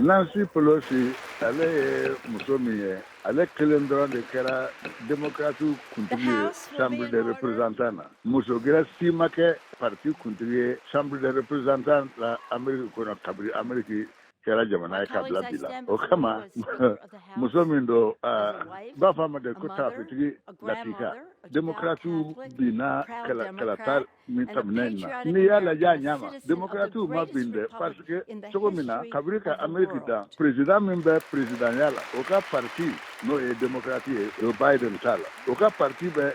Nancy Pelosi, ale ye muso min ye, ale kelen dɔrɔn de kɛra démocrate kuntigi ye Chambre des représentants na. Muso gɛrɛ si ma kɛ parti kuntigi ye Chambre des représentants la Amérique kɔnɔ kabiri Amérique kɛra jamana ye ka bila bi la. O kama, muso min don, b'a fɔ a ma de ko taafetigi lakika. Démocratiw binna kalata min tɛmɛnen in na, n'i y'a lajɛ a ɲɛ ma, démocratiw ma bin dɛ, parce que cogo min na, kabiri ka Amérique dan, président min bɛ présidentya la, o ka parti, n'o ye démocrate ye, o Biden t'a la, o ka parti bɛ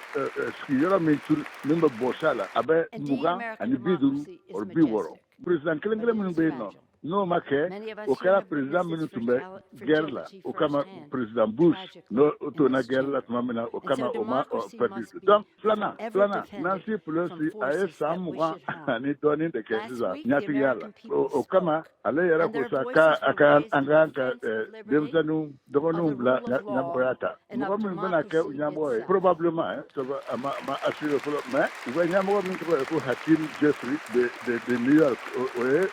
sigiyɔrɔ min turu min bɛ bɔsi a la, a bɛ 20 ani 50 o 60. Président kelen kelen minnu bɛ yen nɔ, n'o ma kɛ, o kɛra président minnu tun bɛ guerre la. O kama, président Bush, n'o tonna guerre la tuma min na, o kama o ma perdu. Donc filanan, Nancy Pelosi, a ye san 20 ani dɔɔnin de kɛ sisan ɲɛtigiya la. O kama, ale yɛrɛ ko sa k'a a ka an kan ka denmisɛnninw dɔgɔninw bila ɲɛmɔgɔya ta. Mɔgɔ min bɛna kɛ ɲɛmɔgɔ ye, probablement, a ma assuré fɔlɔ, mais u bɛ ɲɛmɔgɔ min tɔgɔ ye ko Hakeem Jeffries de New York, o ye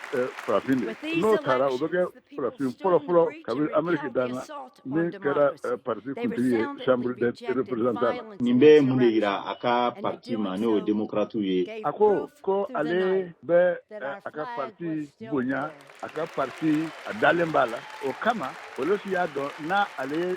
farafin de ye. N'o taara, o bɛ kɛ farafin fɔlɔ fɔlɔ kabini Amérique danna min kɛra parti kuntigi ye Chambre des représentants la. Nin bɛ mun de yira a ka parti ma, n'o ye démocrates ye? A ko ko ale bɛ a ka parti bonya, a ka parti, a dalen b'a la. O kama, Pelosi y'a dɔn n'a ale ye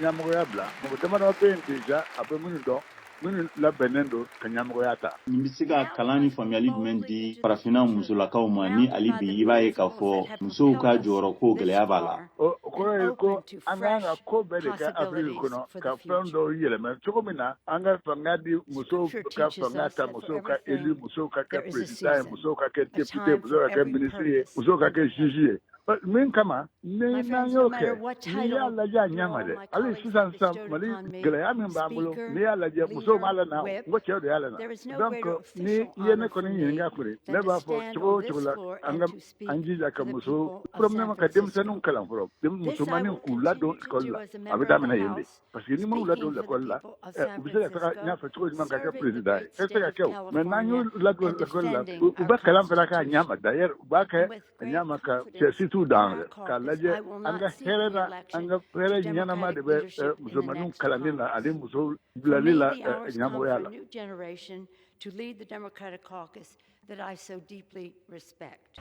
ɲɛmɔgɔya bila, mɔgɔ damadɔ bɛ yen déjà a bɛ minnu dɔn, minnu labɛnnen don ka ɲɛmɔgɔya ta. Nin bɛ se ka kalan ni faamuyali jumɛn di farafinna musolakaw ma, ni hali bi i b'a ye k'a fɔ musow ka jɔyɔrɔ ko gɛlɛya b'a la? O kɔrɔ ye ko an kan ka ko bɛɛ de kɛ Afiriki kɔnɔ ka fɛn dɔw yɛlɛma cogo min na an ka fanga di musow, ka fanga ta, musow ka élu, musow ka kɛ président ye, musow ka kɛ député, musow ka kɛ ministre ye, musow ka kɛ juge ye. Min kama, ni n'an y'o kɛ, n'i y'a lajɛ a ɲɛ ma dɛ, hali sisan sisan, Mali gɛlɛya min b'an bolo, n'i y'a lajɛ, musow b'a la na, n ko cɛw de y'a la na. Donc ni i ye ne kɔni ɲininka kɔni, ne b'a fɔ cogo o cogo la, an ka an jija ka muso, premièrement, ka denmisɛnninw kalan fɔlɔ, musomaninw k'u ladon école la. A bɛ daminɛ yen de, parce que ni m'u ladon l'école la, u bɛ se ka taga ɲɛfɛ cogo jumɛn ka kɛ président ye? E tɛ se ka kɛ o. Mais n'an y'u ladon l'école la, u bɛ kalan fana k'a ɲɛ ma. D'ailleurs, u b'a kɛ a ɲɛ ma ka cɛ situw dan yɛrɛ k'a lajɛ. An ka hɛrɛ na, an ka hɛrɛ ɲɛnama de bɛ musomaninw kalanni la ani musow bilali la ɲɛmɔgɔya la. To lead the Democratic caucus that I so deeply respect.